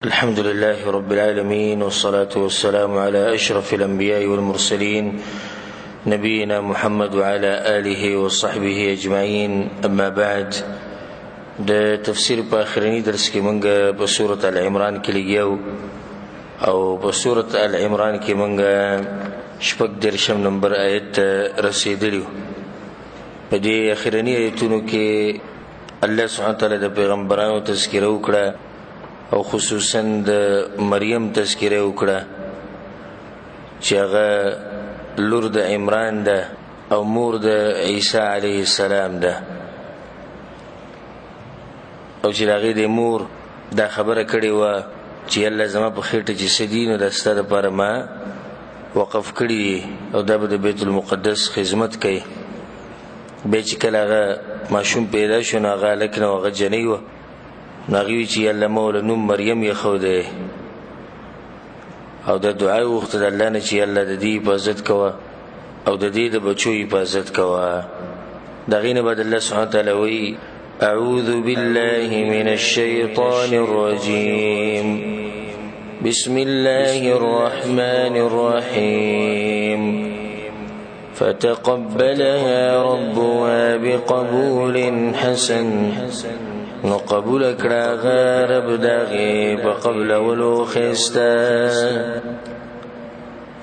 الحمد لله رب العالمين، والصلاة والسلام على أشرف الأنبياء والمرسلين، نبينا محمد وعلى آله وصحبه أجمعين. أما بعد، د تفسیر په اخرنی درس کې مونږ په سورة ال عمران کې لګیاو، او په سورة ال عمران کې مونږ 36 نمبر آیت ته رسیدلی. په دې اخرنی آیتونو کې الله سبحانه وتعالی د پیغمبرانو تذکره وکړه، او خصوصا د مریم تذکره وکړه چې هغه لور د عمران ده او مور د عیسی علیه السلام ده، او چې د هغې د مور دا خبره کړې وه چې الله زما په خېټه چې څه دي نو دا ستا دپاره ما وقف کړي دي، او دا به د بیت المقدس خدمت کوي. بیا چې کله هغه ماشوم پیدا شو نو هغه هلک نه هغه جنۍ وه، نو هغې وی چې الله ما له نوم مریم ایښودی، او د دعا یې وغوښته د الله نه چې الله د دې حفاظت کوه او د دې د بچو حفاظت کوه. د هغې نه بعد الله سبحانه وتعالی وایي: أعوذ بالله من الشيطان الرجيم، بسم الله الرحمن الرحيم. فتقبلها ربها بقبول حسن، نو قبول کړه هغه رب د هغې په قبلولو ښایسته.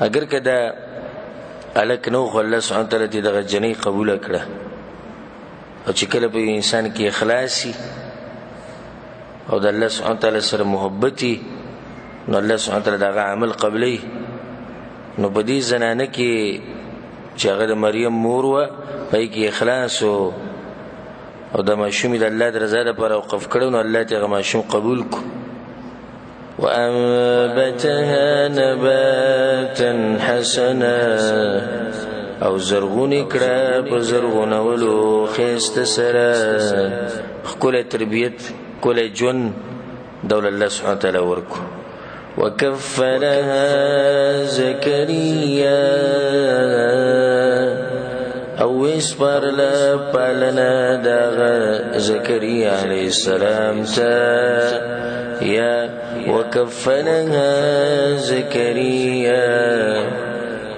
اګر که دا هلک نه و، خو الله سبحانه وتعالی ترې دغه جنۍ قبوله کړه. او چې کله په یو انسان کې اخلاص او د الله سبحانه وتعالی سره محبت وي، نو الله سبحانه وتعالی د هغه عمل قبلوي. نو په دې زنانه کې چې هغه د مریم مور وه، په هغې کې اخلاص و، او د ماشوم د الله د رضا لپاره وقف کړو، نو الله ته هغه ماشوم قبول کړو. وأنبتها نباتا حسنا، او زرغون کړه په زرغونولو ښایسته سره. ښکلی تربیت، ښکلی ژوند دول الله سبحانه وتعالی ورکړو. وكفلها زكريا، او وسپارله پالنه دغه زکریا علیه السلام ته. یا وکفلها زکریا،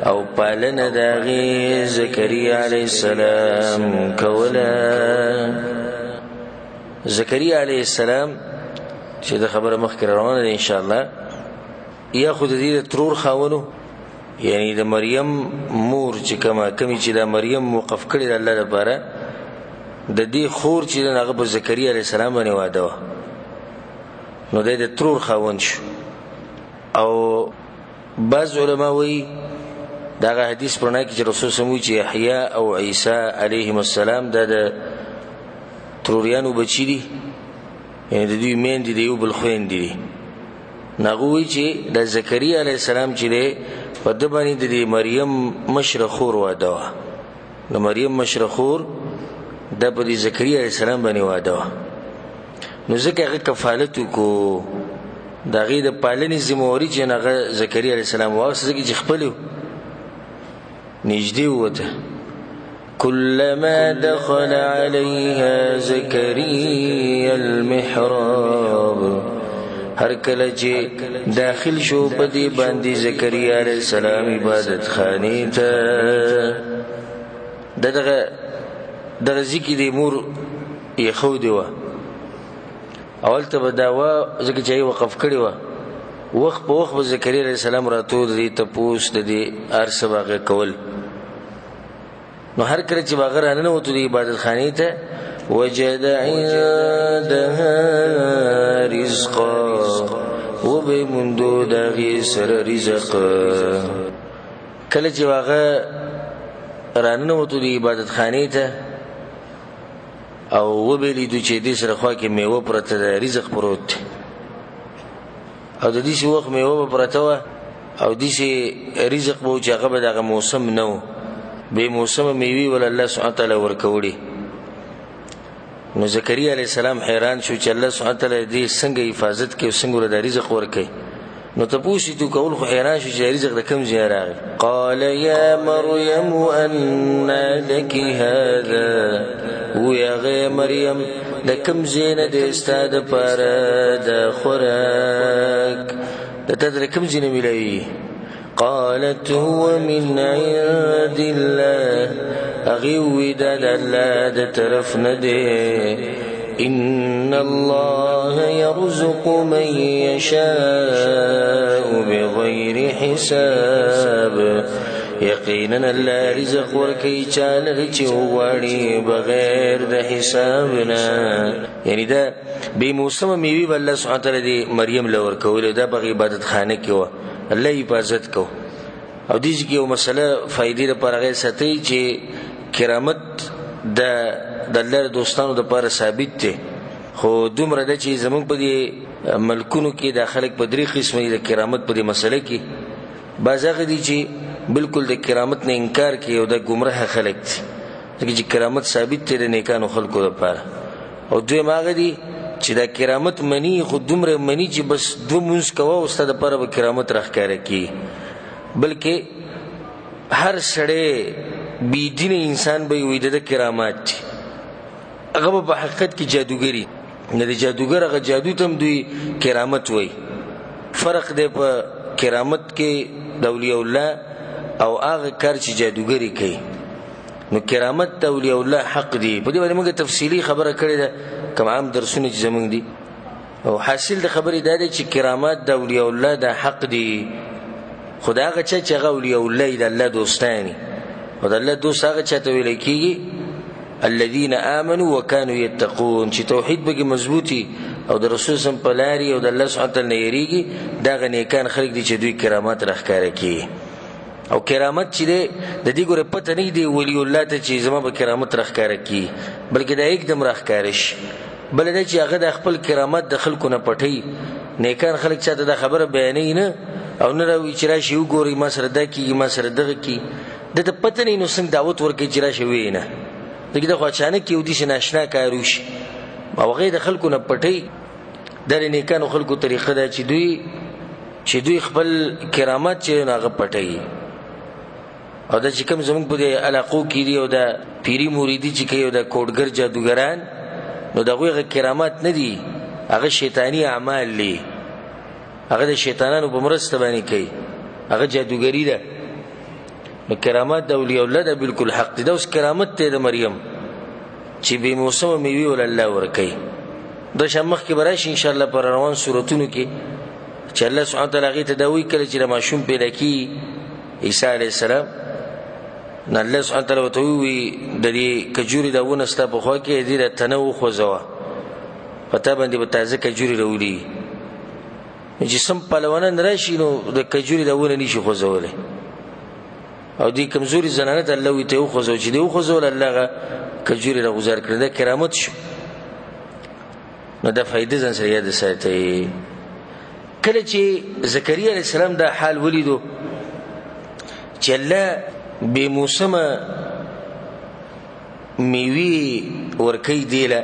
او پالنه د هغې زکریا علیه السلام کوله. زکریا علیه السلام چې د خبره مخکې روانه ده انشاءالله، یا خو د دې د ترور خاونو، یعنی د مریم مور چې کومه کمی چې د مریم وقف کړې د الله لپاره، د دې خور چې د هغه په زکریا علیه السلام باندې واده وه، نو دی د ترور خاوند شو. او بعض علما وایي دغه حدیث په رڼا کې چې رسول صلی الله علیه وسلم وایي چې یحیی او عیسی علیهم السلام دا د تروریانو بچي دي، یعنی د دوی میندې د یو بل خویندې دي. نو هغه وایي چې د زکریا علیه السلام چې دی په ده باندې د دې مریم مشره خور واده وه، د مریم مشره خور د په دې زکریا علیه السلام باندې واده وه، نو ځکه هغه کفالت وکړو، د هغې د پالنې ذمهواري چې هغه زکریا علیه السلام واخیسته، ځکه چې خپل نږدې ووته. كلما دخل عليها زكريا المحراب، هر کله چې داخل شو په دې باندې زکریا علیه السلام عبادت خانې ته، د دغه دغه ځای د مور ایښودې وه. اول ته به دا وه ځکه چې هغې وقف کړې وه، وخت په وخت به زکریا علیه السلام راتو د دې تپوس د دې هر څه به هغه کول. نو هر کله چې به هغه راننوتو د عبادت خانې ته، وجد عندها رزقا، وبه یې موندو د هغې سره رزق. کله چې به هغه راننوتو د عبادت خانې ته او وبه یې لیدو چې دې سره خوا کې میوه پرته ده، رزق پروت دی، او د داسې وخت میوه به پرته وه او داسې رزق به و چې هغه به دغه موسم نه و، بې موسمه میوې ول الله سبحانه وتعالی ورکوړي. نو زکریا علیه السلام حیران شو چې الله سبحانه وتعالی دې څنګه حفاظت کوي، څنګه ورته رزق ورکوي. نو تپوس یې کول، خو حیران شو چې رزق د کوم ځای راغی. قال یا مریم أنى لك هذا، وی هغه مریم د کوم ځای نه دی ستا دپاره د خوراک، د تا د کوم ځای نه میلاویږي؟ قالت هو من عند الله، هغې ووی دا د الله د طرف نه دی. إن الله يرزق من يشاء بغير حساب، یقینا الله رزق ورکوي چا لره چې وغواړي بغیر د حساب نه. یعنی دا بې موسمه میوې به الله سبحانه وتعالی دې مریم له ورکولې، دا په عبادت خانه کې وه، الله یې حفاظت کو. او دې کې یو مسله فایدې لپاره غیر ساتي چې کرامت د الله د دوستانو دپاره ثابت دی، خو دومره ده چې زموږ په دې ملکونو کې دا خلک په درې قسمه دي د کرامت په دې مسله کې. بعض هغه دي چې بالکل د کرامت نه انکار کوي او دا ګمراه خلک دي، ځکه چې کرامت ثابت دی د نیکانو خلکو دپاره. او دویم هغه دي چې دا کرامت مني، خو دومره مني چې بس دوه مونځ کوه او ستا دپاره به کرامت راښکاره کړي. بلکې هر سړی بې دینه انسان به یې وایي د ده کرامات دي، هغه به په حقیقت کې جادوګري نه د جادوګر هغه جادو ته هم دوی کرامت وایي. فرق دی په کرامت کې د اولیاء الله او هغه کار چې جادوګري کوي. نو کرامت د اولیاء الله حق دی. په دې باندې موږ تفصیلي خبره کړې ده کوم عام درسونه چې زموږ دي. او حاصل د خبرې دا دی چې کرامات د اولیاء الله د حق دی، خو د هغه چا چې هغه اولیاء الله د الله دوستان دي، او د الله دوست هغه چا ته ویل کېږي الذين آمنوا وكانوا يتقون، چې توحید پکې مضبوطي او د رسول سم په لارې او د الله سبحانه وتعالی نه یریږي، دا هغه نیکان خلک دي چې دوی کرامات راښکاره کړي. او کرامت چې دی د دې ګوره پته نه دی ولی الله ته چې زما به کرامت راښکاره کړي، بلکې دا یکدم راښکاره شي. بله دا چې هغه د خپل کرامت د خلکو نه پټوي. نیکان خلک چاته دا خبره بیانوي نه، او نه راوي چې راشي وګورئ ما سره دا کېږي ما سره دغه کېږي، ده ته پته نه وي نو څنګه دعوت ورکوي چې راشه ویې نه، ځکه دا خو اچانک یو داسې ناشنا کار وشي او هغه یې د خلکو نه پټوي. دا د نیکانو خلکو طریقه ده چې دوی خپل کرامت چې نو هغه پټوي. او دا چې کوم زموږ په دې علاقو کې دي او دا پیري مریدي چې کوي او دا کوډګر جادوګران، نو د هغوی هغه کرامات نه دي، هغه شیطاني اعمال دي، هغه د شیطانانو په مرسته باندې کوي، هغه جادوګري ده. نو کرامات د اولیاء الله دا بالکل حق دی. دا اوس کرامت دی د مریم چې بې موسمه میوې ول الله ورکوي. دا شان مخکې به راشي انشاءالله په روان سورتونو کې چې الله سبحانه وتعالی هغې ته دا وایي کله چې د ماشوم پیدا کېږي عیسی علیه السلام، نو الله سبحانه وتعالی ورته ووایي د دې کجورې دا ونه ستا په خوا کې دې دا تنه وخوځوه، په تا باندې به تازه کجورې راولېږي. چې سم پهلوانان راشي نو د کجورې دا ونه نشي خوځولی، او دې کمزوري زنانه ته الله وایي ته یې وخوځوه، چې دې وخوځول الله هغه کجورې راغوځار کړې، دا کرامت شو. نو دا فایده ځان سره یاد ساتئ. کله چې زکریا علیه السلام دا حال ولیدو چې الله بې موسمه میوې ورکوي دی له،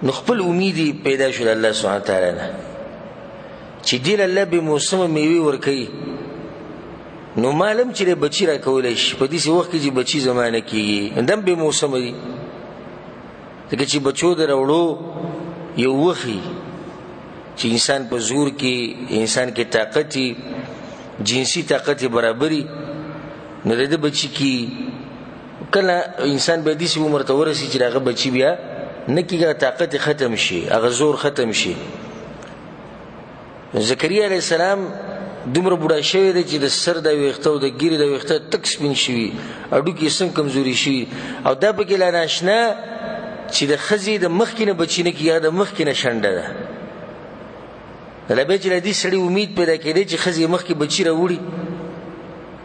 نو خپل امید یې پیدا شو د الله سبحانه وتعالی نه چې دی له الله بې موسمه میوې ورکوي، نو مال هم چې دی بچي راکولی شي په داسې وخت کې چې بچي زما نه کېږي، دا هم بې موسمه دي، ځکه چې بچو د راوړو یو وخت چې انسان په زور کې انسان کې طاقت وي، جنسي طاقت یې برابري، نو د ده بچي کېږي. کله انسان بیا داسې عمر ته ورسي چې د هغه بچي بیا نه کېږي، هغه طاقت یې ختم شي، هغه زور ختم شي. زکریا علیه السلام دومره بوډا شوی دی چې د سر د ویښته او د ږیرې د ویښته تک سپین شوي، هډوکي یې څنګه کمزوري شوي، او دا پکې لا ناشنا چې د ښځې د مخکې نه بچي نه کېږي، هغه د مخکې نه شنډه ده. لا بیا چې له دې سړي امید پیدا کېدی چې ښځې یې مخکې بچي راوړي،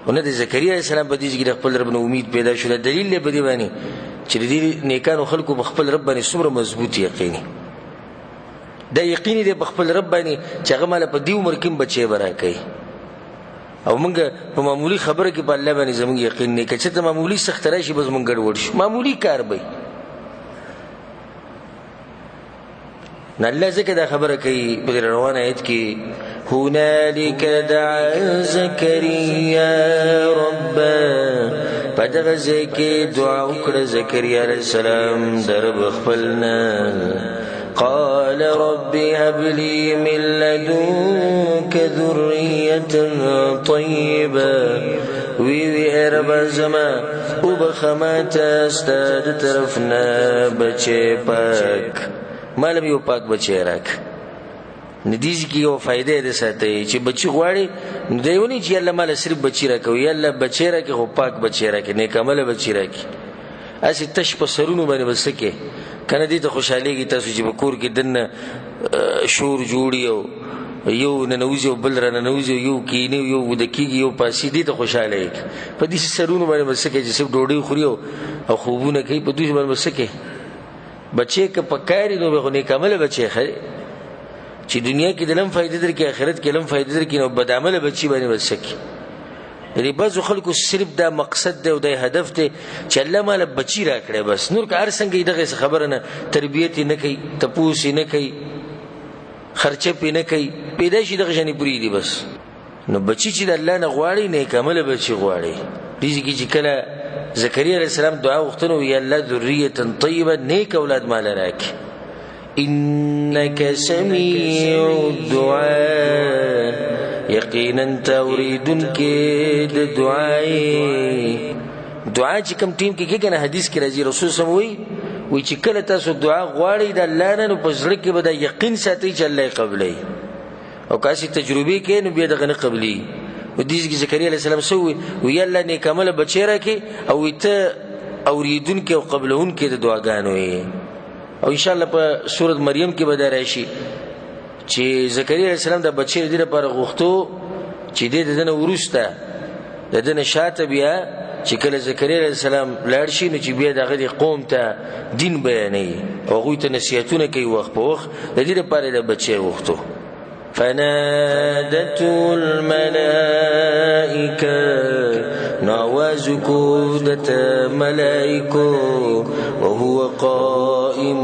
خو نه د زکریا علیه السلام په دې کې د خپل رب نه امید پیدا شو. دا دلیل دی په دې باندې چې د دې نیکانو خلکو په خپل رب باندې څومره مضبوط یقیني، دا یقیني دی په خپل رب باندې چې هغه ماله په دې عمر کې هم بچی به راکوي. او موږ په معمولي خبره کې په الله باندې زموږ یقین نه، که چېرته معمولي سخته راشي بس موږ ګډوډ شو، معمولي کار به وي. نو الله ځکه دا خبره کوي په دې روان آیت کې، هنالک دعا زکریا ربه په دغه ځای کې دعا وکړه زکریا علیه السلام د رب خپل نه. قال رب هب لي من لدنك ذرية طيبة. وی وی ای رب زما وبخښه ماته ستا د طرف نه بچی پاک، ماله یو پاک بچی راکړه. نو دې ځای کې یوه فایده یې ساتي چې بچي غواړي، نو دی ونی چې الله ماله صرف بچي راکوي، الله بچی راکړي خو پاک بچی راکړي، نیک عمله بچي راکړي. هسې تش په سرونو باندې به څه کې که نه، دې ته خوشحالېږي تاسو چې په کور کې دننه شور جوړي او یو ننوځي او بل راننوځي، یو کیني او یو ویده کېږي، یو پاسي، دې ته خوشحاله یې. په دې سرونو باندې به څه کوي چې صرف ډوډۍ خوري او خوبونه کوي، په دوی باندې به څه کوي؟ بچی که په کار نو به خو نیک عمله بچی ښه چې دنیا کې د لم فایده درکړي، آخرت کې لم فایده درکړي، نو بدعمله بچي باندې به څه کوي؟ د دې بعضو خلکو صرف دا مقصد دی او دا هدف دی چې الله ماله بچي راکړی بس، نور که هر څنګه یې دغسې خبره نه، تربیت یې نه کوي، تپوس یې نه کوي، خرچه پې نه کوي، پیدا شي دغه شانې پرېږدي بس. نو بچی چې د الله نه غواړي، نیک عمله بچي غواړي. دې ځای کې چې کله زکریا علیه السلام دعا غوښتنه وي، الله ذریة طیبه، نیک اولاد ماله راکړي. انک سمیع الدعاء، یقینا ته اورېدونکی د دعا یې. دعا چې کوم ټیم کې کېږي نه، حدیث کې راځي، رسول صلی وایي، وایي چې کله تاسو دعا غواړئ د الله نه، نو په زړه کې به دا یقین ساتئ چې الله یې قبلوي، او که هسې تجربې کوې نو بیا دغه نه قبلېږي. نو دې ځای کې زکریا علیه السلام څه ووایي؟ وایي الله نیک عمله بچی راکړي، او وایي ته اورېدونکی او قبلوونکی د دعاګانو یې. او انشاءالله په سورت مریم کې به دا راشي چې زکریا علیه السلام د بچی د دې لپاره غوښتو چې دی د ده نه وروسته د ده نه شاته بیا چې کله زکریا علیه السلام لاړ شي، نو چې بیا د هغه د قوم ته دین بیانوي او هغوی ته نصیحتونه کوي وخت په وخت، د دې لپاره یې د بچی غوښتو. فنادته الملائکه، نو آواز وکړو دته ملائکو، وهو قائم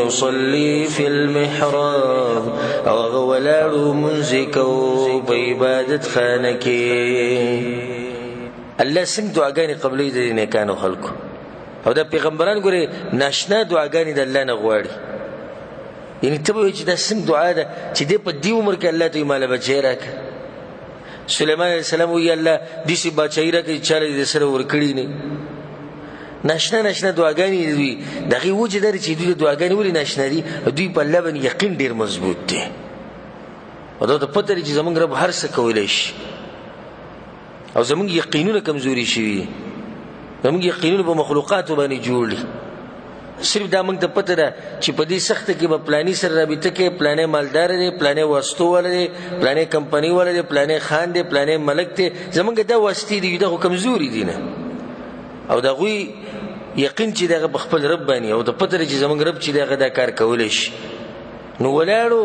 يصلي في المحراب، او هغه ولاړ لمونځ یې کوو په عبادت خانه کې. الله څنګه دعاګانې قبلوي د دې نیکانو خلکو. او دا پیغمبران ګورې ناشنا دعاګانې د الله نه غواړي. یعنی ته به وایې چې دا څنګه دعا ده چې دی په دې عمر کې الله ته وایي ماله بچی راکړه. سلیمان علیه السلام وایي الله داسې باچایي راکړه چې چاله دې سره ورکړي نه. ناشنا ناشنا دعاګانې دوی د هغې وجه دا ده چې دوی د دعاګانې ولې ناشنا دي؟ دوی په الله باندې یقین ډېر مضبوط دی، او دا ته پته لري چې زموږ رب هر څه کولی شي، او زموږ یقینونه کمزوري شوي دي، زموږ یقینونه په مخلوقاتو باندې جوړ دي. صرف دا موږ ته پته ده چې په دې سخته کې به پلانی سره رابطه کوي، پلانی مالدار دی، پلانی واسطو والا دی، پلانی کمپنۍ والا دی، پلانی خان دی، پلانی ملک دی، زموږ دا واسطې دي، دا خو کمزوري دي نه. او د هغوی یقین چې دغه په خپل رب باندې، او د پته ده چې زموږ رب چې دغه دا کار کولی شي. نو ولاړو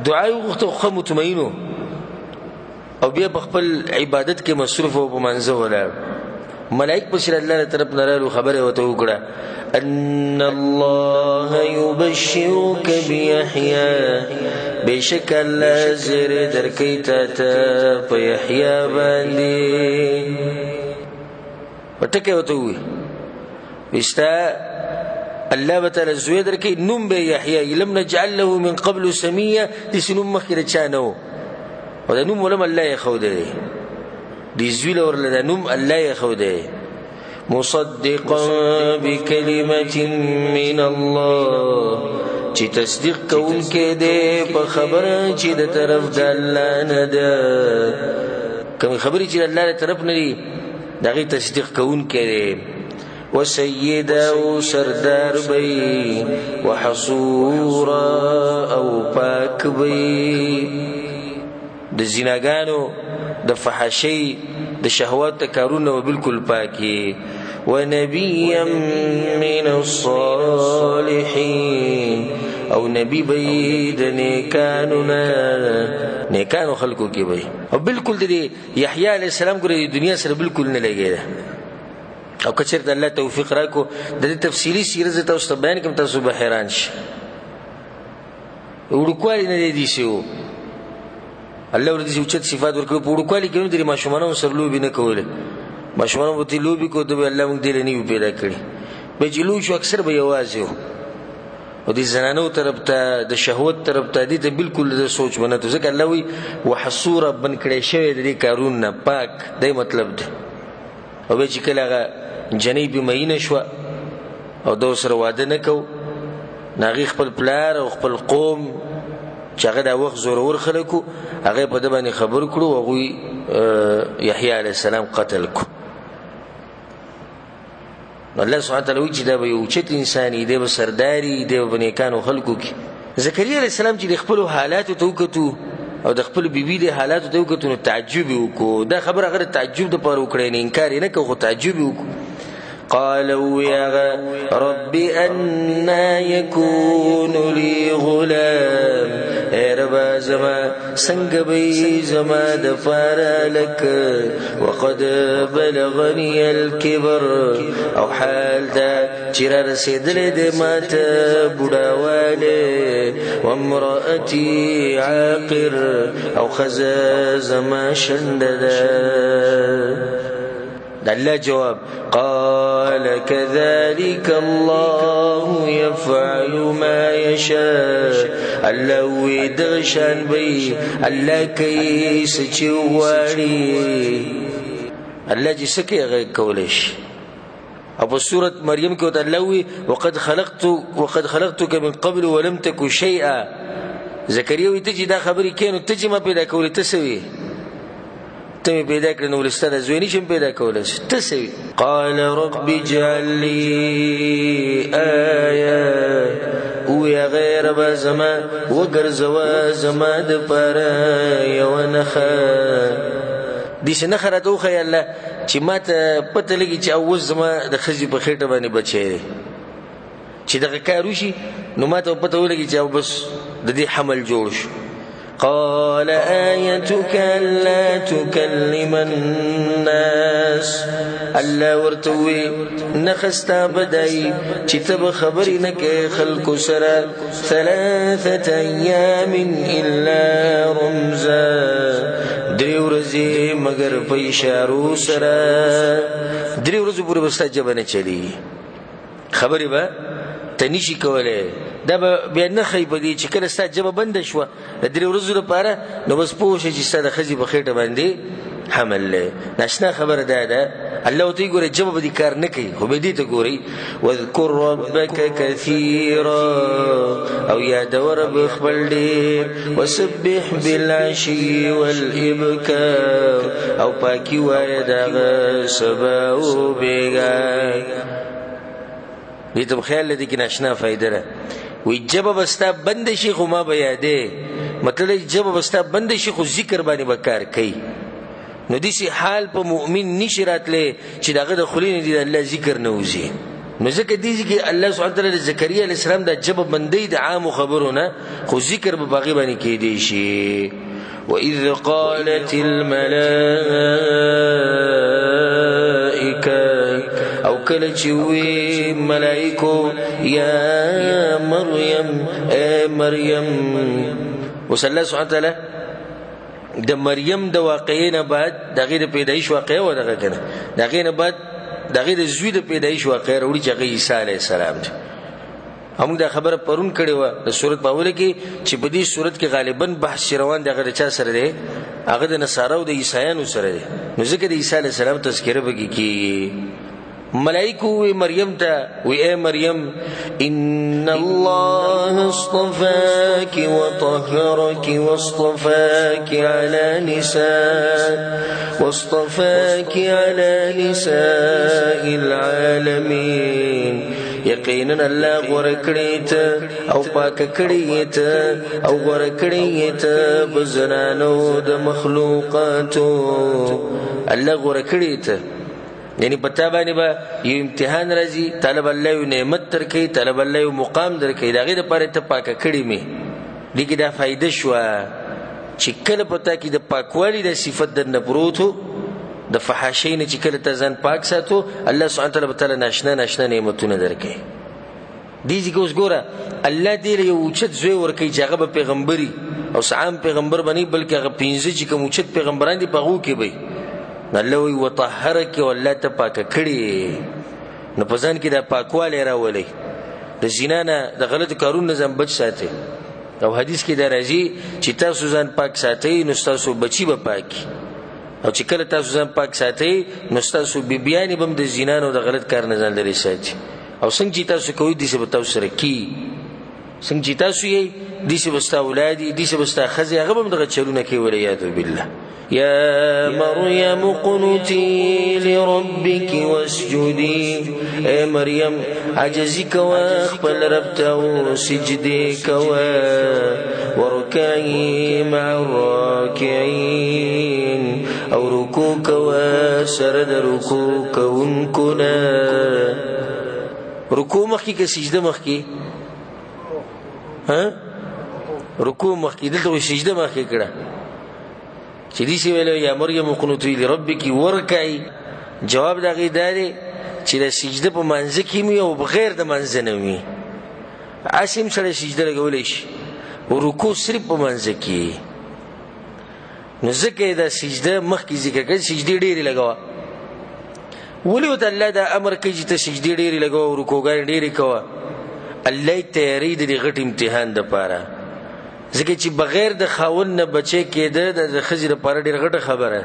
دعا یې وغوښته، ښه مطمئن و، او بیا په خپل عبادت کې مصروف او په مانځه ولاړ. ملائک پسې الله له طرف نه رالو، خبره یې ورته وکړه، ان الله یبشرک بیحیی، بېشکه الله زیری درکوي تا ته په یحیی باندې. په ټکی ورته ووایي، وایي ستا الله به تعالی زوی درکوي، نوم به یې یحیی، لم نجعل له من قبل سمیه، داسې نوم مخکې د چا نه و، او دا نوم ولم الله یې ښودی دی، دې زوی له ورله دا نوم الله یې ښودی. مصدقا بکلمة من الله، چې تصدیق کوونکی دی په خبره چې د طرف د الله نه ده، کومې خبرې چې د الله له طرف نه دي د هغې تصدیق کوونکی دی. وسیدا او سردار به وحصورا او پاک به، د زیناګانو د فحشۍ د شهوات د کارونو به بالکل پاکي. ونبيا من الصالحين، او نبی به د نیکانو نه، نیکانو خلکو کې به. او بالکل د یحیی علیه السلام ګورې د دنیا سره بالکل نه لګېده. او که چېرته الله توفیق راکړو د دې تفصیلي سیرت زه تاسو ته بیان کړم، تاسو به حیران شئ. وړوکوالي نه دی داسې و، الله ورته داسې اوچت صفات ورکړي، په وړوکوالي کې هم د ماشومانو سره لوبې نه کولې. ماشومانو به ترې لوبې کو، ده به الله موږ دې له نه یو پیدا کړي. بیا چې لوی شو اکثر به یوازې و، او د زنانو طرف ته، د شهوت طرف ته، دې ته بالکل د سوچ به نه ته، ځکه الله وایي وحصوره بند کړی شوی د دې کارونو نه پاک دی مطلب دی. او بیا چې کله هغه جنۍ پې مئینه شوه او ده ورسره واده نه کو، نو هغې خپل پلار او خپل قوم چې هغه دا وخت زورور خلک وو، هغه یې په ده باندې خبر کړو، هغوی یحیی علیه السلام قتل کړو. نو الله سبحانه وتعالی وایي چې دا به یو اوچت انسان وي، دی به سردار وي، دی به په نیکانو خلکو کې. زکریا علیه السلام چې د خپلو حالاتو ته وکتو او د خپل بیبي د حالاتو ته وکتو، نو تعجب یې وکړو. دا خبره هغه د تعجب دپاره وکړه، یعنې انکار یې نه کړ، خو تعجب یې وکړو. قال وی هغه رب انا یکون لی غلام، ای ربه زما څنګه به یې زما دپاره هلک، وقد بلغني الکبر، او حال دا چې را رسېدلی دی ما ته بوډاوالی، وامرأتي عاقر، او ښځه زما شنډه ده. د الله جواب قال كذلك الله يفعل ما يشاء. الله وی دغه شان به وي، الله کوي څه چې وغواړي. الله چې څه کوي هغه کولی شي. او په سورة مریم کې ورته الله وی وقد خلقتك من قبل ولم تك شيئا. زکریا وی ته چې دا خبرې کوې نو ته چې ما پیدا کولې ته څه وې؟ ته مې پیدا کړې نو ولې ستا د زوی نه شم پیدا کولی، ته څه وې؟ قال رب اجعل لي آیه، ووایه هغه ربه زما وګرځوه زما دپاره یوه نښه. داسې نښه راته وښیه الله چې ما ته پته لګي چې اوس زما د ښځې په خېټه باندې بچی دی، چې دغه کار وشي نو ما ته پته ولګي چې او بس د دې حمل جوړ شو. قال آيتك ألا تكلم الناس. الله ورته ووی نښه ستا به دا وي چې ته به خبرې نه کوې خلکو سره ثلاثة أيام إلا رمزا، درې ورځې مګر په اشارو سره. درې ورځو پورې به ستا ژبه نه چلېږي، خبرې به ته نشي کولی. دا به بیا نښه وي په دې چې کله ستا ژبه بنده شوه د درې ورځو لپاره، نو بس پوه شې چې ستا د ښځې په خېټه باندې حمل دی. ناشنا خبره دا ده، الله ورته وایي ګوره ژبه به دې کار نه کوي، خو به دې ته ګورئ واذکر ربک کثیرا، او یادوه رب خپل ډېر، وسبح بالعشي والابکار، او پاکي وایه د هغه سبا او بېګا. دې ته خیال لري کې ناشنا فایده ده. وایي ژبه به ستا بنده شي خو ما به یادې، مطلب دا چې ژبه به ستا بنده شي خو ذکر باندې به کار کوي. نو داسې حال په مؤمن نشي راتلی چې د هغه د خولې نه دې د الله ذکر نه وځي. نو ځکه دې ځای کې الله سبحانه وتعالی د زکریا علیه السلام دا ژبه بندوي د عامو خبرو نه، خو ذکر به په هغې باندې کېدی شي. وإذ قالت الملائكة، او کله چې وی ملائکو یا مریم، اے مریم. اوس الله سبحانه وتعالی د مریم د واقعې نه بعد د هغې د پیدایش واقعه وه دغه که نه، د هغې نه بعد د هغې د زوی د پیدایش واقعه راوړي چې هغه عیسی علیه السلام دی. موږ دا خبره پرون کړې وه د سورت په اوله کې چې په دې سورت کې غالبا بحث چې روان دی هغه د چا سره دی؟ هغه د نصارو او د عیسایانو سره دی. نو ځکه د عیسی علیه السلام تذکره پکې کېږي. ملائکو وی مریم ته وی اے مریم ان الله اصطفاك وطهرك واصطفاك على نساء واصطفاك على نساء العالمين. یقینا الله غوره کړې ته او پاکه کړې ته او غوره کړې ته په زنانو د مخلوقاتو. الله غوره کړې ته، یعنی په تا باندې به یو امتحان راځي، طالب الله یو نعمت درکوي، طالب الله یو مقام درکوي، د هغې دپاره ته پاکه کړې مې. دې کې دا فایده شوه چې کله په تا کې د پاکوالي دا صفت درنه پروت و، د فحاشۍ نه چې کله ته ځان پاک ساتو، الله سبحانه وتعالی به تاله ناشنا ناشنا نعمتونه درکوي. دې ځای کې اوس ګوره الله دې له یو اوچت زوی ورکوي چې هغه به پیغمبري، او څه عام پیغمبر به نه وي، بلکې هغه پنځه چې کوم اوچت پیغمبران دي په هغو کې به وي. نو الله وایي وطهرک، او الله ته پاکه کړې. نو په ځان کې دا پاکوالی راولئ، د زنا نه، د غلطو کارونو نه ځان بچ ساتئ. او حدیث کې دا راځي چې تاسو ځان پاک ساتئ نو ستاسو بچي به پاک، او چې کله تاسو ځان پاک ساتئ نو ستاسو بیبیانې به هم د زنا نه او د غلط کار نه ځان لرې ساتي. او څنګه چې تاسو کوئ داسې به تاسو سره کېږي، څنګه چې تاسو یئ داسې به ستا اولاد وي، داسې به ستا ښځې، هغه به هم دغه چلونه کوي، والعیاذ بالله. يا مريم قنتي لربك واسجدي، اے مریم عجزي کوه خپل رب ته او سجدې کوه، ورکعي مع الراکعين، او رکوع کوه سره د رکوع کوونکو نه. رکوع مخکې که سجده مخکې؟ ها، رکوع مخکې، دلته خو سجده مخکې کړه. چې داسې ویلی یا مریم اقنتي لربک ورکعي، جواب د هغې دا دی چې د سجده په مانځه کې وي او بغیر د مانځه نه وي. هسې هم سړی سجده لګولی شي، رکوع صرف په مانځه کې. نو ځکه یې دا سجده مخکې ذکر کړې، سجدې ډېرې لګوه. ولې ورته الله دا امر کوي چې ته سجدې ډېرې لګوه او رکوعګانې ډېرې کوه؟ الله یې تیاری د دې غټ امتحان دپاره، ځکه چې بغیر د خاوند نه بچی کېده د ښځې دپاره ډېره غټه خبره.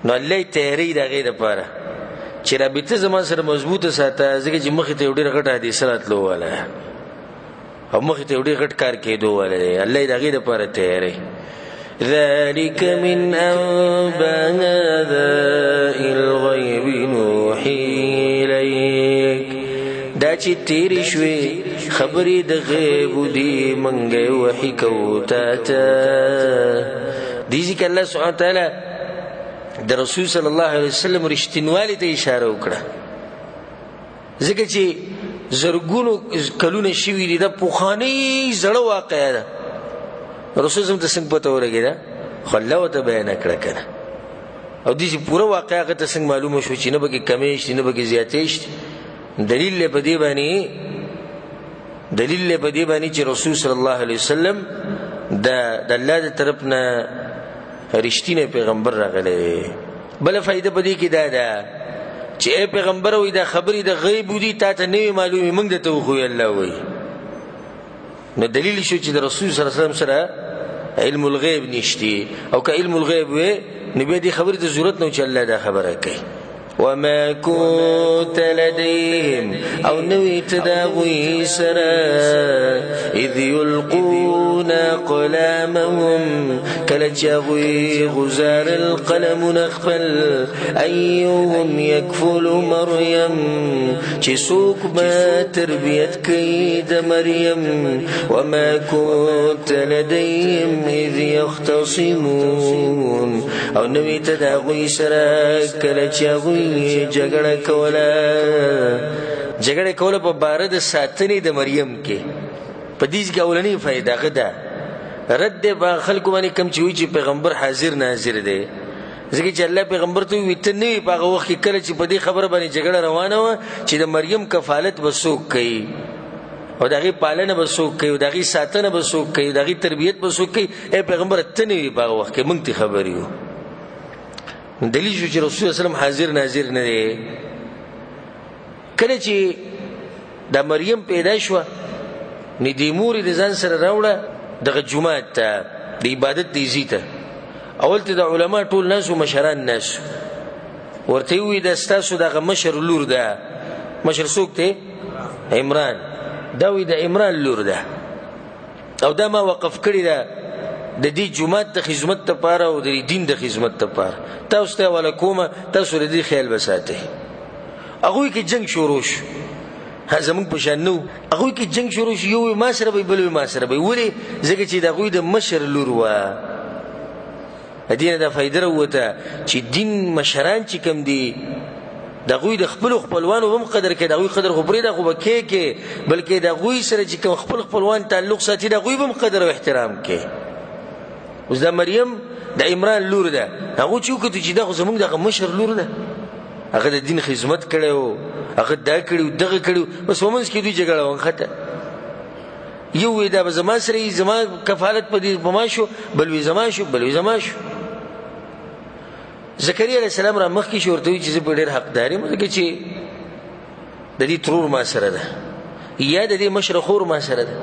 نو الله یې تیاری د هغې دپاره چې رابطه زما سره مضبوطه ساته، ځکه چې مخې ته یو ډېره غټه حادثه راتلو واله او مخې ته یو ډېر غټ کار کېدو واله دی. الله یې د هغې دپاره تیاری. ذلك من أنباء الغيب نوحي إليك، دا چې تېرې شوې خبرې د غیب دي مونږ یې وحي کوو تا ته. دې ځای کې الله سبحانه وتعالی د رسول صلی الله علیه وسلم رښتینوالي ته اشاره وکړه، ځکه چې زرګونو کلونه شوي دي، دا پخوانۍ زړه واقعه ده. رسول صلی ته څنګه پته ولګېده؟ خو الله ورته بیانه کړه که نه. او داسې پوره واقعه هغه ته څنګه معلومه شوه چې نه پکې کمی شته نه پکې زیاتی شته. دلیل دی په دې باندې، دلیل دی په دې باندې چې رسول صلی الله علیه وسلم د الله د طرف نه رښتینی پیغمبر راغلی دی. بله فایده په دې کې دا ده چې ای پیغمبر وایي دا خبرې د غیب دي، تا ته نه وي معلومې، موږ درته وښیو الله وایي. نو دلیل شو چې د رسول صلی الله علیه وسلم سره علم الغیب نشتی، او که علم الغیب وي نو بیا دې خبرې ته ضرورت نه و چې الله دا خبره کوي. وما كنت لديهم، او نوی ته د هغوی سره، اذ یلقون اقلامهم، کله چې هغوی غزارل قلمونه خپل، ایهم یکفل مریم، چې څوک به تربیت کوي د مریم. وما كنت لديهم اذ یختصمون، او نوی ته د هغوی سره کله چې هغوی جګړه کوله، جګړه کوله په باره د ساتنې د مریم کې. په دې کې اولنۍ فایده هغه ده، رد دی په خلکو باندې کوم چې وایي چې پیغمبر حاضر ناظر دی، ځکه چې الله پیغمبر ته وویل ته نه وې په هغه وخت کې کله چې په دې خبره باندې جګړه روانه وه چې د مریم کفالت به څوک کوي، او د هغې پالنه به څوک کوي، او د هغې ساتنه به څوک کوي، د هغې تربیت به څوک کوي. ای پیغمبر ته نه وې په هغه وخت کې، موږ ته خبر یو. دلیل شو چې رسول الله صلی الله علیه وسلم حاضر ناظر نه دی. کله چې دا مریم پیدا شوه نو دې مور یې د ځان سره راوړه دغه جومات ته، د عبادت دې ځای ته. اول ته د علما ټول ناست وو، مشران ناست وو. ورته یې وویل دا ستاسو دغه مشر لور ده. مشر څوک دی؟ عمران. دا وایي د عمران لور ده، او دا ما وقف کړې ده د دې جومات د خدمت لپاره او د دین د خدمت لپاره. تاسو ته حواله کومه، تاسو د دې خیال به ساتئ. هغوی کې جنګ شروع شو، زموږ په شان نه وو. هغوی کې جنګ شروع شو، یو وایي ما سره به وي، بل وایي ما سره به وي. ولې؟ ځکه چې د هغوی د مشر لور وه. د دې نه دا فایده راووته چې دین مشران چې کوم دي د هغوی د خپلو خپلوانو هم قدر کوي، د هغوی قدر خو پرېږده، خو به کې کې، بلکې د هغوی سره چې کوم خپل خپلوان تعلق ساتي د هغوی به هم قدر او احترام کوي. اوس دا مریم د عمران لور ده، هغوی چې وکتو چې دا خو زموږ دغه مشر لور ده، هغه د دین خدمت کړی و، هغه دا کړي و، دغه کړي و، بس په منځ کې دوی جګړه ونښته. یو وی دا به زما سره وي، زما کفالت په دې په ما شو، بل وی زما شو، بل وی زما شو. زکریا علیه السلام را مخکې شو، ورته وایي چې زه په ډېر حقدار یم، ځکه چې د دې ترور ما سره ده یا د دې مشره خور ما سره ده.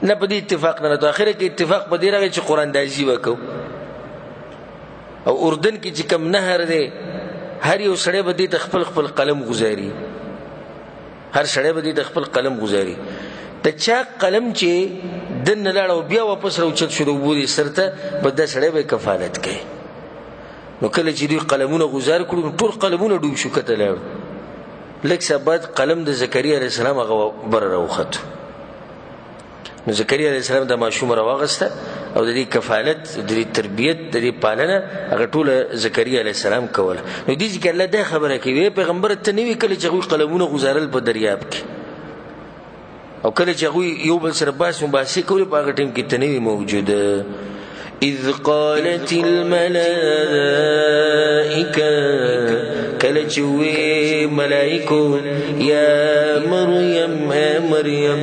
نه په دې اتفاق نه راته. اخره کې اتفاق په دې راغی چې قرآن اندازي وکړو. او اردن کې چې کوم نهر دی، هر یو سړی به دې ته خپل خپل قلم گزاري، هر سړی به دې ته خپل قلم گزاري. د چا قلم چې دننه لاړ او بیا واپس راوچت شو د اوبو دې سر ته، به دا سړی به کفالت کوي. نو کله چې دوی قلمونه گزار کړو، نو ټول قلمونه ډوب شو، کته لاړو. لږ څه بعد قلم د زکریا علیه السلام هغه بره راوختو. نو زکریا علیه السلام د ماشوم راواغسته او د دې کفالت، د دې تربیت، د دې پالنه هغه ټوله زکریا علیه السلام کوله. نو دې ځکه الله دا خبره کوي، ای پیغمبر ته نه وي کله چې هغوی قلمونه گزارل په دریاب کې، او کله چې هغوی یو بل سره بحث مباحثې کولې، په هغه ټایم کې ته نه وي موجود. إذ قالت الملائكة، کله چې وی ملائکو، یا مریم، اے مریم،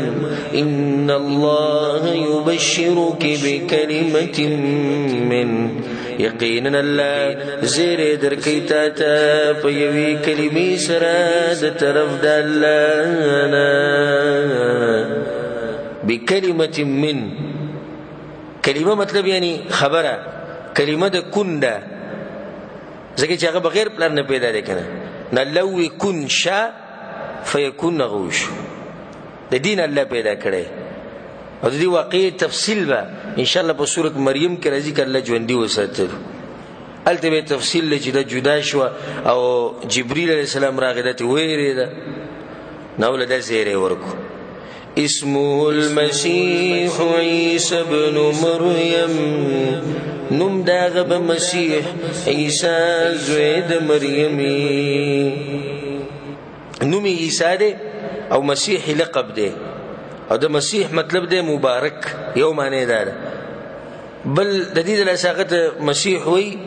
إن الله يبشرك بكلمة من، یقینا الله زیری درکوي تا ته په یوې کلمې سره د طرف د الله نه. بکلمة من، کلمه مطلب یعنی خبره، کلمه د کن ده، ځکه چې هغه بغیر پلار نه پیدا دی که نه. نو الله ووایي کن شا فیکون، هغه وشو. د دین الله پیدا کړی. او د دې واقعې تفصیل به انشاءالله په سورت مریم کې راځي، که الله ژوندي وساتلو. هلته به تفصیل دی چې دا جدا شوه او جبریل علیه السلام راغی، دا ترې ووېرېده، نو له دا زیری ورکړو. اسمه المسيح عيسى ابن مريم، نوم د هغه به مسیح عیسی زوی د مریم. نوم یې عیسی دی او مسیح لقب دی، او د مسیح مطلب دی مبارک، یو معنی دا ده. بل د دې د لاسه هغه ته مسیح وایي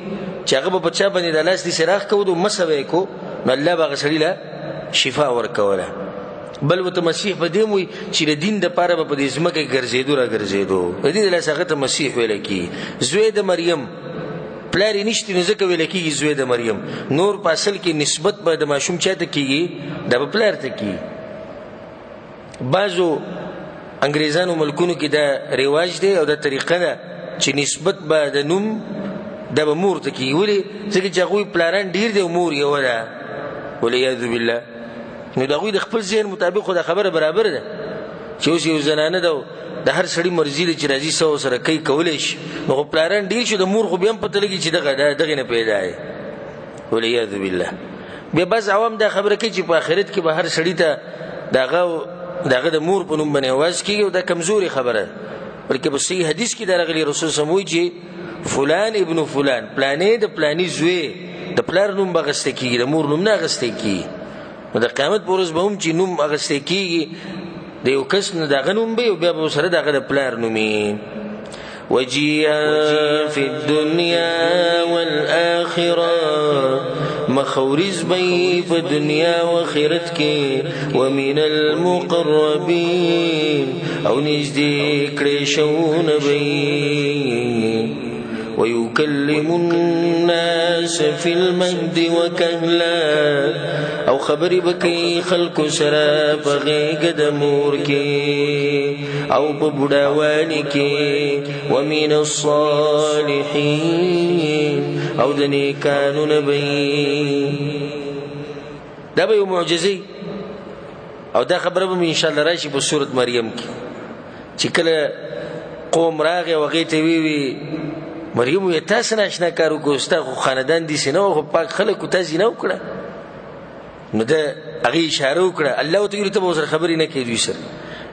چې هغه به په چا باندې د لاس داسې راښکود او مسح به یې کو، نو الله به هغه سړي له شفا ورکوله. بل ورته مسیح په دې هم وایي چې د دین دپاره به په دې ځمکه کې ګرځېدو را ګرځېدو. د دې د لاسه هغه ته مسیح ویل کېږي. زوی د مریم، پلار یې نشته نو ځکه ویل کېږي زوی د مریم. نور په اصل کې نسبت به د ماشوم چا ته کېږي؟ دا به پلار ته کېږي. بعضو انګریزانو ملکونو کې دا رواج دی او دا طریقه ده چې نسبت به د نوم دا به مور ته کېږي. ولې؟ ځکه چې هغوی پلاران ډېر دی او مور یوه ده، والعیاذ بالله. نو د هغوی د خپل ذهن مطابق خو دا خبره برابر ده چې اوس یو زنانه ده، د هر سړي مرضي ده چې راځي څه ورسره کوي، کولی شي. نو خو پلاران ډېر شو، د مور خو بیا هم پته لګي چې دغه ده، دغې نه پیدا دی، والعیاذ بالله. بیا بعض عوام دا خبره کوي چې په آخرت کې به هر سړي ته د هغه د مور په نوم باندې اواز کېږي، او دا کمزورې خبره ده. بلکې په صحیح حدیث کې دا راغلي، رسول صلی الله علیه وسلم وایي چې فلان ابن فلان، پلانې د پلاني زوی، د پلار نوم به اخیستی کېږي، د مور نوم نه اخیستی کېږي. نو د قیامت په ورځ به هم چې نوم اخیستی کېږي د یو کس، نو د هغه نوم به وي او بیا به ورسره د هغه د پلار نوم وي. وجيها في الدنيا والآخرة، مخورز بي في الدنيا وآخرت کې، ومن المقربين، او نږدې کړی شوونه به. ويكلم الناس في المهد وكهلا، او خبرې به کوي خلکو سره په غېږه د مور کې او په بوډاوالي کې. ومن الصالحين، او د نیکانو نه به وي. دا به یو معجزه وي، او دا خبره به مې انشاءالله راشي په سورت مریم کې، چې کله قوم راغی او هغې ته ویې وي، مریم وویل تا څه ناشنا کار وکړو، ستا خو خاندان داسې نه و، خو پاک خلک وو، تا زنا وکړه. نو ده هغې اشاره وکړه، الله ورته ویلي ته به ورسره خبرې نه کوې، دوی سره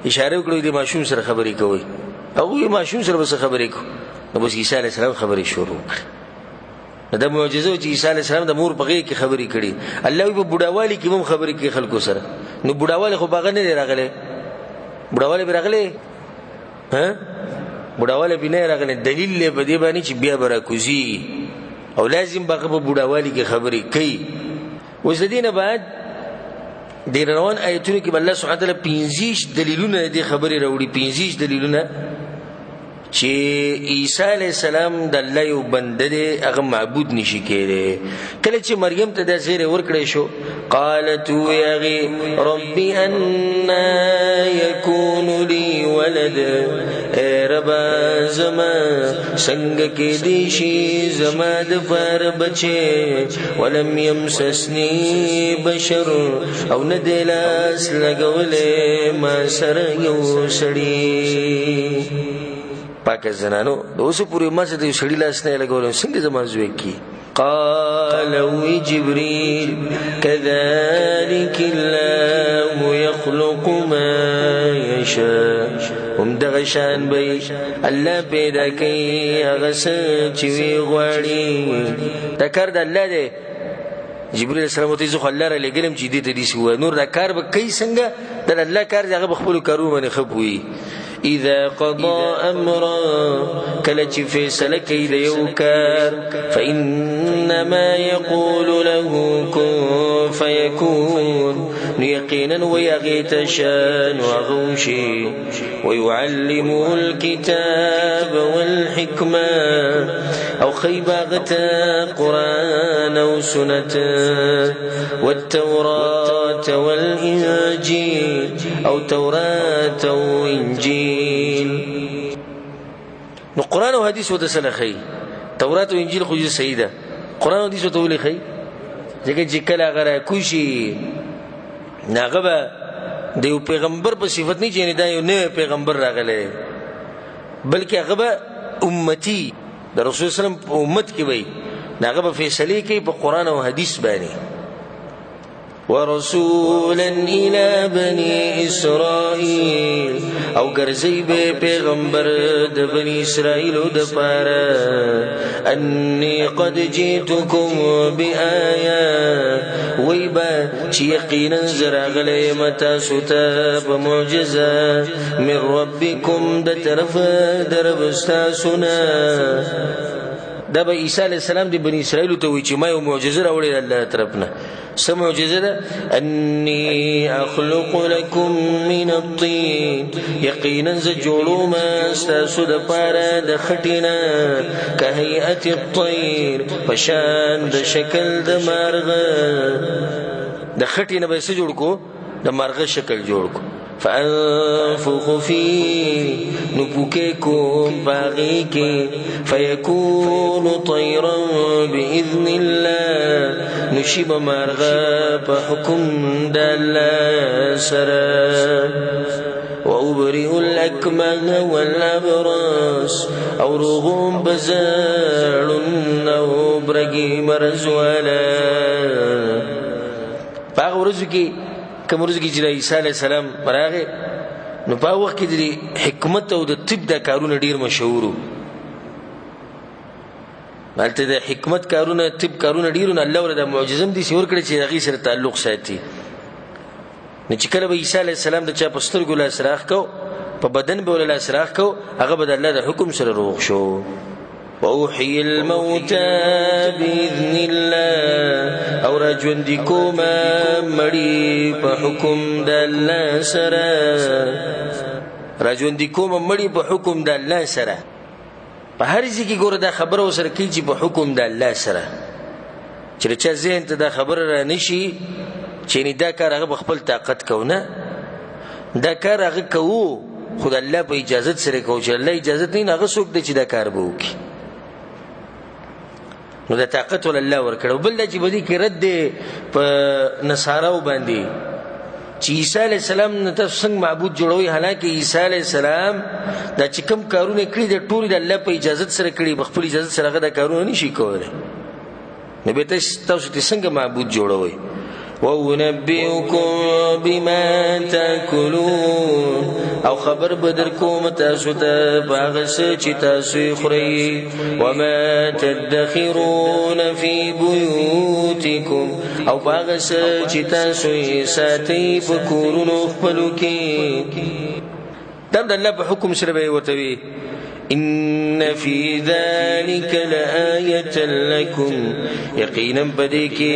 اشاره وکړه، دې ماشوم سره خبرې کوئ. هغوی ماشوم سره به څه خبرې کوو. نو بس عیسی علیه السلام خبرې شروع کړې. نو دا معجزه وه چې عیسی علیه السلام د مور په غېږ کې خبرې کړي. الله وایي په بوډاوالي کې هم خبرې کوي خلکو سره. نو بوډاوالی خو به هغه نه دی راغلی، بوډاوالی به راغلی؟ ها؟ بوډاوالی به نه راغلی. دلیل دی په دې باندې چې بیا به راکوزېږي او لازم به هغه په بوډاوالي کې خبرې کوي. اوس د دې نه بعد د روان آیتونو کې به الله سبحانه وتعالی 25 دلیلونه د دې خبرې راوړي، 25 دلیلونه چې عیسی علیه السلام د الله یو بنده دی، هغه معبود نشي کېدی. کله چې مریم ته دا زیری ورکړی شو، قالت وی هغې ربي انا یکون لي ولد، ای ربه زما څنګه کېدی شي زما دپاره بچی، ولم یمسسني بشر، او نه دی لاس لګولی ما سره یو سړي. پاکه زنانو د اوسه پورې ما سره د یو سړي لاس نه لګولی، څنګه زما زوی کي؟ قال وی جبريل كذلك الله يخلق ما يشاء، هم دغه شان به الله پیدا کوي هغه څه چې وی غواړي. دا کار د الله دی. جبريل علیه السلام ورته زه خو الله را لېږلم چې دې ته داسې ووایه، نور دا کار به کوي څنګه؟ دا د الله کار دی، هغه به خپلو کارونو باندې ښه پوهېږي. اذا قضى امرا، کله چې فیصله کوي د یو کار، فانما يقول له كن فيكون، نو یقینا وایي هغې ته شه نو هغه وشي. ويعلمه الكتاب والحکمه، او ښیي به هغه ته قرآن او سنت، والتوراة والإنجيل، او تورات او انجیل. نو قرآن او حدیث ورته څه ښیي؟ تورات او انجیل خو یې صحیح ده، قرآن او حدیث ورته ولې ښیي؟ ځکه چې کله هغه راکوز شي نو هغه به د یو پیغمبر په صفت نه چې یعنې دا یو نوی پیغمبر راغلی، بلکې هغه به امتي د رسول الله وسلم په امت کې به وي، نو هغه به فیصلې کوي په قرآن او حدیث باندې. ورسولا إلى بني إسرائيل، او ګرځي به پیغمبر د بني اسرائیل د پاره، انی قد جئتکم بآیه، وی به چې یقینا زه راغلی یم تاسو ته په معجزه، من ربکم د طرفه د رب ستاسو نه. دا به عیسی علیه السلام د بني اسرائیل ته وایي چې ما یو معجزه راوړې ده الله طرف نه. څه معجزه ده؟ انی اخلق لکم من الطین، یقینا زه جوړوم ستاسو دپاره د خټې نه، کهیئت الطیر، په شان د شکل د مارغه. د خټې نه به یې څه جوړ کړو؟ د مارغه شکل جوړ کړو. فانفخ فيه، نو پوکې کوم په هغې کې، فیکون طیرا باذن الله، نو شي به مارغه په حکم د الله سره. وأبرئ الأكمه والأبرص، او روغوم به زه ړوند او برګي مرض والا. په هغه ورځو کې کوم ورځو کې چې د عیسی علیه السلام راغی، نو په هغه وخت کې د حکمت او د طب دا کارونه ډېر مشهور وو. هلته د حکمت کارونه، طب کارونه ډېر وو، نو الله ورته دا معجزه هم داسې ورکړه چې د هغې سره تعلق ساتي. نو چې کله به عیسی علیه السلام د چا په سترګو لاس راښکو، په بدن به ورله لاس راښکو، هغه به د الله د حکم سره روغ شو. وأحيي الموتى بإذن الله، او راژوندي کومه مړي په حکم د الله سره. راژوندي کومه مړي په حکم د الله سره. په هر ځای کې ګوره دا خبره ورسره کوي چې په حکم د الله سره، چې د چا ذهن ته دا خبره را نه شي چې یعنې دا کار هغه په خپل طاقت کوو، نه، دا کار هغه کوو خو د الله په اجازت سره کوو، چې الله اجازت نه، هغه څوک دی چې دا کار به وکړي. نو دا طاقت ول الله ورکړی. بل دا چې په دې کې رد دی په نصاراو باندې چې عیسی علیه السلام نه تاسو څنګه معبود جوړوئ، حالانکه عیسی علیه السلام دا چې کوم کارونه کړي دا ټول د الله په اجازت سره کړي، په خپل اجازت سره هغه دا کارونه نشي کولی. نو بیا تاسو ته څنګه معبود جوړوئ؟ وأنبئكم بما تأكلون، او خبر به در کوم تاسو ته په هغه څه چې تاسو یې خورئ. وما تدخرون في بيوتكم، او په هغه څه چې تاسو یې ساتئ په کورونو خپلو کې. دا هم د الله په حکم سره به یې ورته وي. إن في ذلك لآية لكم، یقینا په دې کې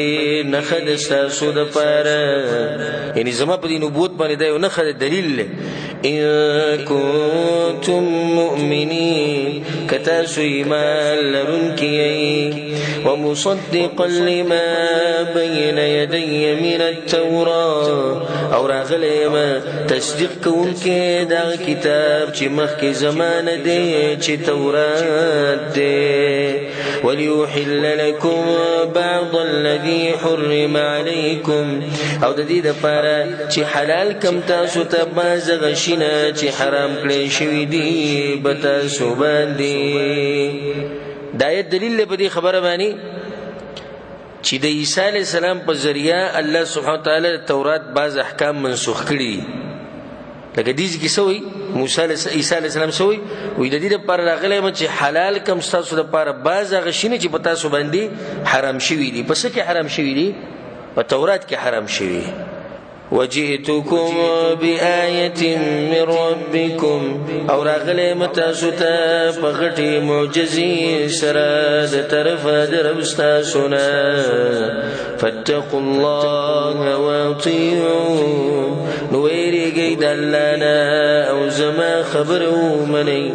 نښه ده ستاسو دپاره، یعنې زما په دې نبوت باندې دا یو نښه ده، دلیل دی. إن كنتم مؤمنین، که تاسو ایمان لرونکي یئ. ومصدقا لما بین یدی من التورا، او راغلی یم تصدیق کوونکی دغه کتاب چې مخکې زمانه دی چې تورات دی. وليحل لكم بعض الذي حرم عليكم، او د دې دپاره چې حلال کم تاسو ته بعض هغه شیونه چې حرام کړی شوي دي به تاسو باندې. دا آیت دلیل دی په دې خبره باندې چې د عیسی علیه السلام په ذریعه الله سبحانه وتعالی د تورات بعض احکام منسوخ کړي دي. لکه دې ځای کې څه وایي؟ عیسی علیه السلام څه وایي؟ وایي د دې دپاره راغلی یم چې حلال کم ستاسو دپاره بعض هغه شیونه چې په تاسو باندې حرام شوي دي. په څه کې حرام شوي دي؟ په تورات کې حرام شوي. وجئتكم بآية من ربكم، او راغلی یم تاسو ته په غټې معجزې سره د طرفه د رب ستاسو نه. فاتقوا الله واطيعون، نو ویرېږئ د الله نه او زما خبره ومنئ.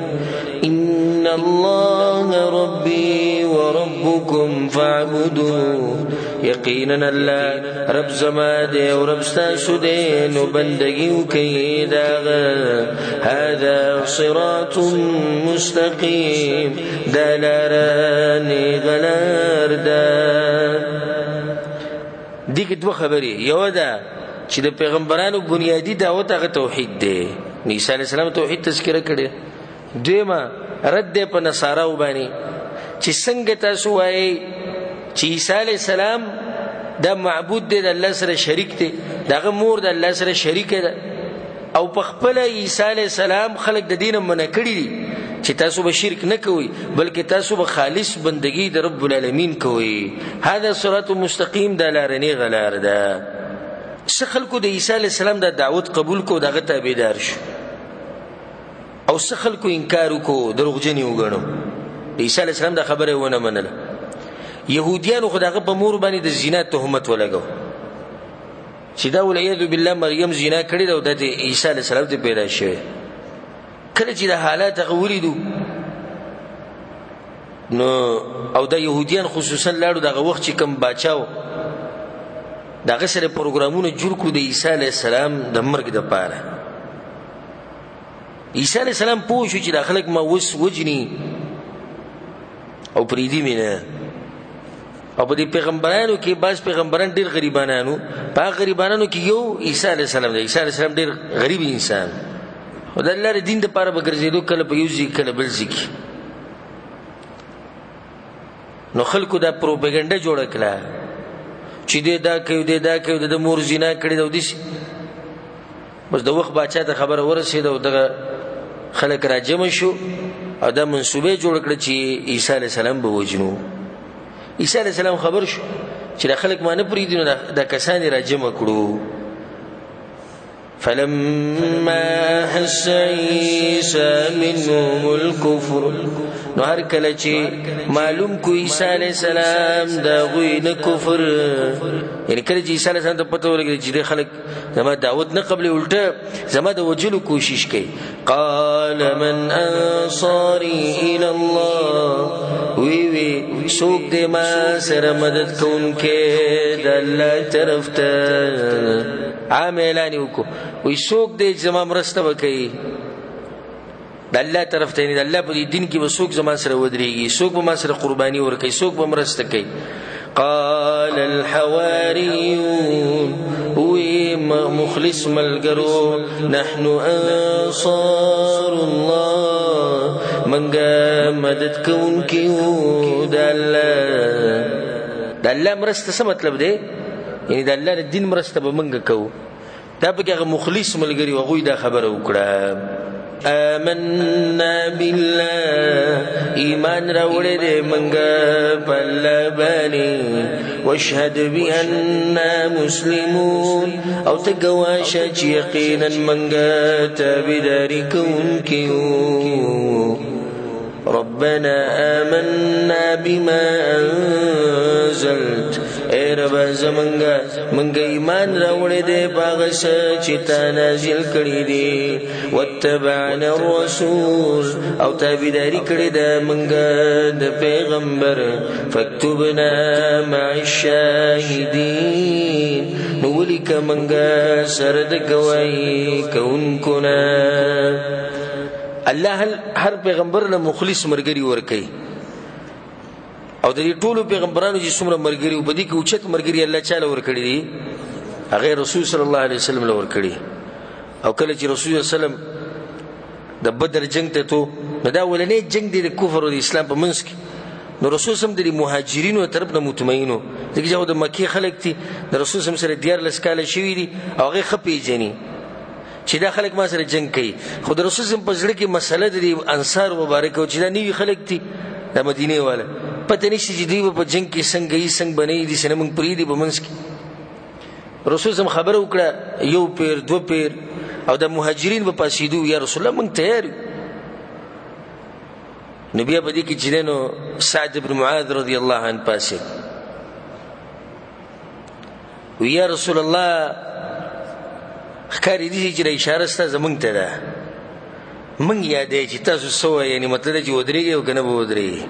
إن الله ربي وربكم فاعبدوه، یقینا الله رب زما دی او رب ستاسو دی، نو بندګي وکړئ د هغه. هذا صراط مستقیم، دا لاره نیغه لار ده. دې کې دوه خبرې، یوه ده چې د پیغمبرانو بنیادي دعوت هغه توحید دی، عیسی علیه السلام توحید تذکره کړې. دویمه رد دی په نصاراو باندې چې څنګه تاسو وایئ چې عیسی علیه السلام دا معبود دی، د الله سره شریک دی، د هغه مور د الله سره شریکه ده، او په خپله عیسی علیه السلام خلک د دې نه منع کړي دي چې تاسو به شرک نه کوئ، بلکې تاسو به خالص بندګي د رب العالمین کوئ. هذا صراط مستقیم، دا لاره نیغه لار ده. څه خلکو د عیسی علیه السلام دا دعوت قبول کړو، د هغه تابعدار شو، او څه خلکو انکار وکړو، دروغجن یې وګڼو، د عیسی علیه السلام دا خبره یې ونه منله. یهودیانو خو د هغه په مور باندې د زنا تهمت ولګو چې دا والعیاذ بالله مریم زنا کړې ده او دا د عیسی علیه السلام ته پیدا شوی. کله چې د حالات هغه ولیدو نو او دا یهودیان خصوصا لاړو دغه وخت چې کوم باچا و د هغه سره پروګرامونه جوړ کړو د عیسی علیه السلام د مرګ دپاره. عیسی علیه السلام پوه شو چې دا خلک ما اوس وژني او پرېږدي مې نه. او په دې پیغمبرانو کې بعض پیغمبران ډېر غریبانان وو، په هغه غریبانانو کې یو عیسی علیه السلام دی. عیسی علیه السلام ډېر غریب انسان خو د الله د دین دپاره به ګرځېدو، کله په یو ځای کله بل ځای کې. نو خلکو دا پروپاګنډه جوړه کړه چې دی دا کوي، دی دا کوي، د ده مور زنا کړې ده او داسې. بس د وخت باچا ته خبره ورسېده او دغه خلک راجمع شو او دا منصوبه جوړه کړه چې عیسی علیه السلام به وژنو. عیسی علیه السلام خبر شو چې دا خلک ما نه پرېږدي، نو دا کسان یې راجمع کړو. فلما أحس عيسى منهم الكفر، نو هر کله چې معلوم کو عیسی علیه السلام د هغوی نه کفر، یعنې کله چې عیسی علیه السلام ته پته ولګېده چې دې خلک زما دعوت نه قبلوي، الټه زما د وژلو کوشش کوي. قال من انصاري الى الله، وی وی څوک دی ما سره مدد کوونکی د الله طرف ته؟ عام اعلان یې وکړو، وایي څوک دی چې زما مرسته وکوي د الله طرف ته، یعنې د الله په دې دین کې به څوک زما سره ودرېږي، څوک به ما سره قرباني ورکوي، څوک به مرسته کوي. قال الحواريون، وی مخلص ملګرو، نحن انصار الله، منګه مدد کوونکي یو د الله. د الله مرسته څه مطلب دی؟ یعنې د الله د دین مرسته به موږ کوو. دا پکې هغه مخلص ملګري وو، هغوی دا خبره وکړه. آمنا بالله، ایمان راوړی دی موږ په الله باندې. واشهد بأننا مسلمون، او ته ګواه شه چې یقینا موږ تابعداري کوونکي یو. ربنا آمنا بما أنزلت، اے رب زمونږه، مونږ ایمان راوړی دی په هغه څه چې تا نازل کړي دي، واتبعنا الرسول، او تابعداري کړې ده مونږ د پیغمبر، فاکتبنا مع الشاهدین، نو ولیکه مونږ سره د ګواهي کوونکو نه. الله هر پیغمبر له مخلص ملګري ورکوي، او د دې ټولو پیغمبرانو چې څومره ملګري وو، په دې کې اوچت ملګري الله چا له ورکړي دي؟ هغه رسول صلی الله علیه وسلم له ورکړي. او کله چې رسول صلی الله علیه وسلم د بدر جنگ ته تو، نو دا اولنی جنگ دی د کفر او د اسلام په منځ کې، نو رسول سم د مهاجرینو طرف نه مطمئن وو، ځکه چې هغه د مکې خلک دي، د رسول سم سره 13 کاله شوي دي، او هغه ښه پېژني چې دا خلک ما سره جنگ کوي. خو د رسول سم په زړه کې مسله د دې انصار مبارک او چې دا نوي خلک دي، د مدینې والا، پته نشته چې دوی به په جنگ کې څنګه یي، څنګه به نه یي، داسې نه موږ پرېږدي په منځ کې. رسول سم خبره وکړه، یو پیر دوه پیر، او د مهاجرین به پاڅېدو، یا رسول الله موږ تیار یو. نو بیا په دې کې چې دی نو سعد بن معاذ رضی الله عنه پاڅېد، وی یا رسول الله ښکاري دي چې دا اشاره ستا زمونږ ته ده، موږ یادوي چې تاسو څه وایئ، یعنې مطلب دا چې ودرېږئ او که نه به ودرېږئ.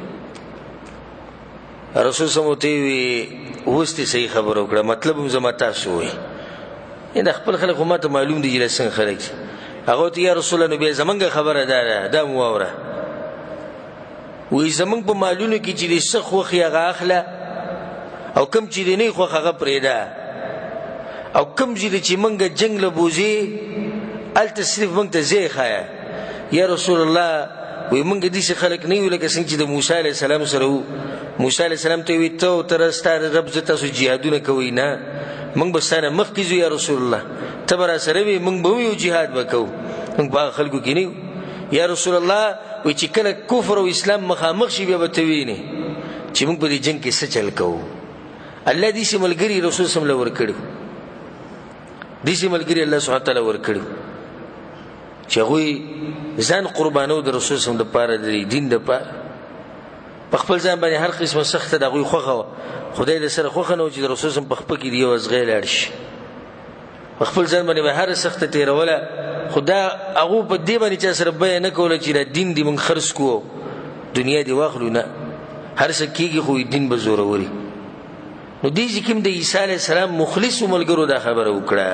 رسول سم ورته وویل اوس دې صحیح خبره وکړه، مطلب هم زما تاسو وایئ، یعنې دا خپل خلک خو ما ته معلوم دي چې دا څنګه خلک دي. هغه ورته یا رسول الله نو بیا زمونږ خبره دا ده، دا مو واوره، وایي زمونږ په مالونو کې چې دې څه خوښ یې هغه اخله، او کوم چې دې نه خوښ هغه پرېږده، او کوم ځای چې مونږ جنګ له بوځي هلته صرف مونږ ته ځای ښایه. یا رسول الله وایي مونږ داسې خلک نه یو لکه څنګه چې د موسی علیه السلام سره وو. موسی علیه السلام ته وایي ته او ته ستا رب زه تاسو جهادونه کوئ، نه مونږ به ستا نه مخکې ځو یا رسول الله، ته به راسره وې، مونږ به هم یو جهاد به کوو، مونږ په هغه خلکو کې نه یو. یا رسول الله وایي چې کله کفر او اسلام مخامخ شي بیا به ته وینې چې مونږ په دې جنګ کې څه چل کوو. الله داسې ملګري رسول صلی الله علیه وسلم له ورکړي، داسې ملګري الله سبحانه وتعالی ورکړي چې هغوی ځان قربانو د رسول صلی الله علیه وسلم دپاره، د دین دپاره، په خپل ځان باندې هر قسمه سخته د هغوی خوښه وه. خدای د سره خوښه نه وه چې د رسول صلی الله علیه وسلم په خپه کې د یو ازغی لاړ شي، په خپل ځان باندې به هره سخته تېروله، خو دا هغو په دې باندې چا سره بیه نه کوله چې دا دین دې موږ خرڅ کړو، دنیا دې واخلو، نه، هر څه کېږي خو دین به زوروري. نو دې ځای کې هم د عیسی علیه السلام مخلصو ملګرو دا خبره وکړه.